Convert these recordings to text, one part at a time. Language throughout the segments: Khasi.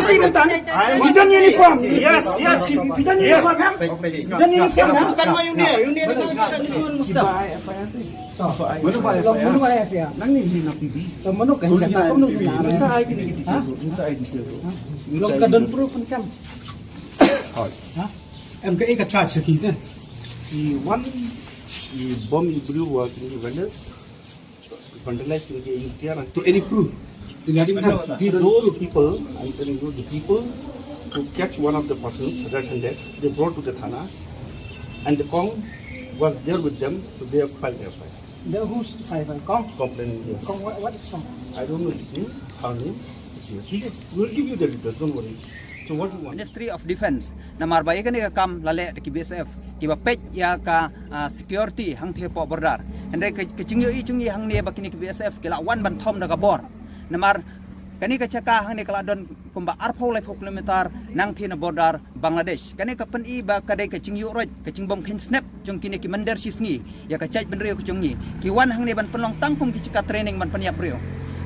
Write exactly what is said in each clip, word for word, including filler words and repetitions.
Samsi Mutan. You don't uniform. Yes, yes. You don't uniform, ha? You don't uniform, ha? Suspend why you need, you need to suspend this one, Mustafa. Mano ba, mano ba F I R? Nang ni ni na P B. Mano ka hinda ka mano na. Sa ai ki ni ki. Ha? Sa ai ki. Long ka don proof kan kam. Ha? Em ka e ka charge ki te. I wan i bom i briew wa ki ni vandals. Vandalize ki ni ki tiar. To any proof regarding that? Those people, I'm telling you, the people who catch one of the persons red-handed, they brought to the thana, and the Kong was there with them, so they have filed F I R. The who's five and Kong? Complain, yes. Kong, what, what is Kong? I don't know his name, her name is here. We'll give you the details, don't worry. So what do you want? Ministry of Defence. Namar ba ïa kane ka kam la leh da ki B S F kiba peit ïa ka, ah, security hangtei hapoh border. Hynrei ka, ka jingïohi jong ngi hangne ba kine ki B S F ki la wan ban thom da ka bor. Namar kane ka jaka hangne ka la don kumba arphew laiphew kilometer nangtei na border Bangladesh. Kane ka pyni ba ka dei ka jingïuh roit, ka jingbym kheiñ snep jong kine ki mynder shi sngi ïa ka jaitbynriew ka jong ngi. Ki wan hangne ban pynlong tang kum ki jaka training ban pynïap briew.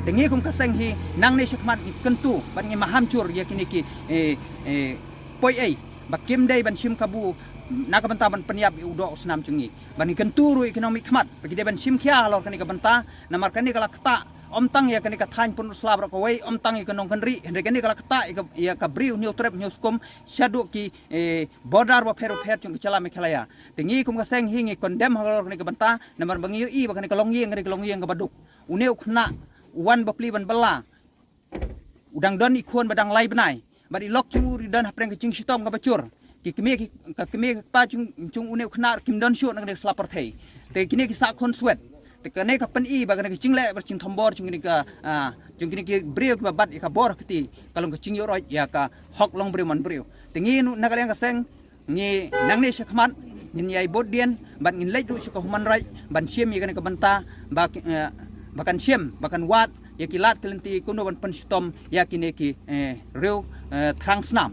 Te ngi kum ka seng hi nangne shakhmat ngi kyntu bad ngi maham jur ïa kine ki, eh, eh, poiei ba kim dei ban shim kabu na ka bynta ban pynïap ïa u doh u snam jong ngi. Ban ngi kyntu ruh ïa ki nongmihkhmat ba ki dei ban shim khia halor kane ka bynta, namar kane ka la ktah ym tang ïa kane ka thaiñ Pynursla baroh kawei, ym tang ïa ka Nongkynrih, hynrei kane ka la ktah ïa ka, ïa ka Bri u Hynñiewtrep Hynñiewskum shaduh ki, eh, border bapher bapher jong ka jylla Meghalaya. Te ngi kum ka seng hi ngi condemn halor kane ka bynta, namar ba ngi ïohi ba kane ka longïing, kane ka longïing kaba duk. Une u khynnah u wan bapli ban bylla, u dang don i khun ba dang lai bnai bad i lok jong u ruh i don hapdeng ka jingshitom kaba jur. Ki kmie ki, ka kmie ka kpa jong, jong une u khynnah kim don shuh na kane ka sla pyrthei. Te kine ki sah khun swet. Te kane ka pyni ba kane ka jingleh bad jingthombor jong kine ka, ah, jong kine ki briew kiba bat ïa ka bor kti ka long ka jingïuh roit ïa ka hok long briew man briew. Te ngi na ka liang ka seng ngi nangne shakhmat ngin ïai bud dien bad ngin leit ruh sha ka Human Right ban shim ïa kane ka bynta ba ki, eh, ba kan shim, ba kan wad ïa ki lad ki lynti kumno ban pynshitom ïa kine ki, eh, riew, eh, thrang snam.